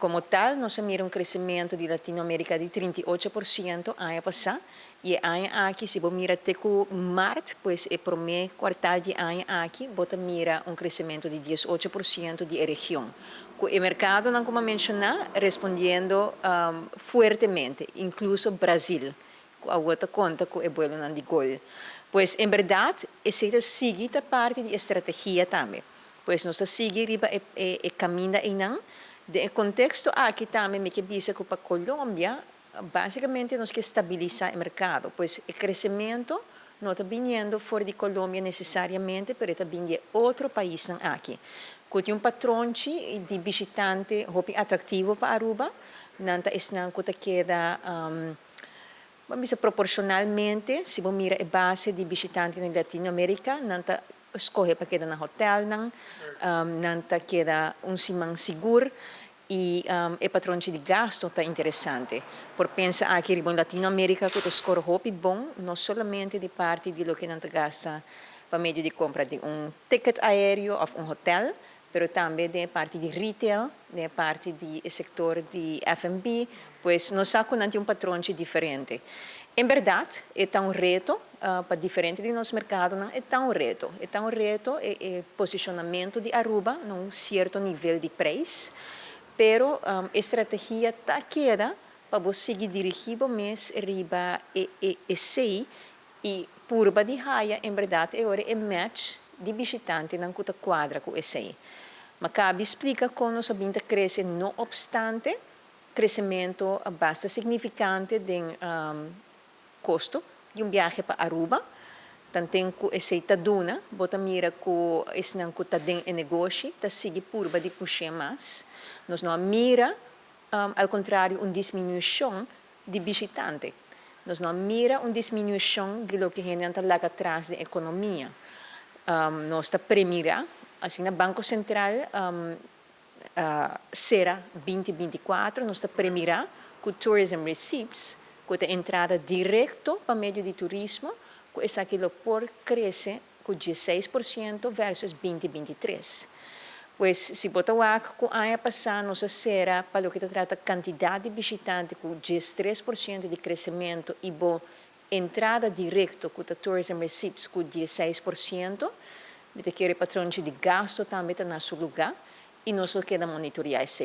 Como tal, nos a mira un crecemento di Latinoamérica di 38% aña pasa y aña aki, si bo mira te cu maart, pues e prome kwartaal di aña aki, bo ta mira un crecemento di 18% di region. Cu e mercadonan, como menciona, respondiendo fuertemente, incluso Brasil, cu awor ta conta cu e vuelonan di Gol. Pues, en berdad, esey ta sigui ta parti di strategia tambe. Pues nos ta sigui riba e caminda ey. Den contexto aki tambe mi kier bisa cu pa Colombia, basicamente nos kier stabilisa e mercado, pues e crecemento no ta bini for di Colombia necesariamente, mas ta bini di otro paisnan aki. Cu tin un patronchi di bishitante hopi atractivo pa Aruba, nan ta esnan cu ta keda, ban bisa, proporcionalmente, si bo mira e base di bishitante na Latinoamérica, nan ta scoge pa keda na hotel, nan ta keda un siman sigur y e patronchi di gasto ta interesante. Por pensa aki na Latinoamérica cu ta score hopi bon, no solamente di parti di loke nan ta gasta pa medio di compra di un ticket aereo of un hotel, pero tambe di parti di retail, di parti di sector di F&B, pues nos sa cu tin un patronchi diferente. En berdad, ta un reto pa diferente di nos mercadonan, ta un reto. Ta un reto e posicionamento di Aruba na un cierto nivel di prijs, pero strategia ta keda pa bo sigui dirigi mes riba e esey y purba di haya, en berdad, e ora e match di bishitantenan cu ta cuadra cu esey. Mi a caba splica con nos a bin ta crece no obstante crecemento basta significante di costo di un biahe pa Aruba. Tanten cu esey ta duna, bo ta mira cu esnan cu ta den e negoshi, ta sigui purba di pusha mas. Nos no a mira, al contrario, un disminucion di bishitante. Nos no a mira un disminucion di loke hende ta laga atras di economia. Nos ta premira, asina, na Banco Central sera 2024, nos ta premira cu tourism receipts, cu e entrada directo pa medio di turismo, cu esaki lo por crece cu 16% versus 2023. Pues, si bo ta wak cu aña pasa nos a sera pa loke ta trata cantidad di bishitante cu 13% di crecemento y bo entrada directo cu tourism receipts cu 16%, mi ta kere patronchi di gasto tambe ta na su luga y nos lo keda monitorea esey.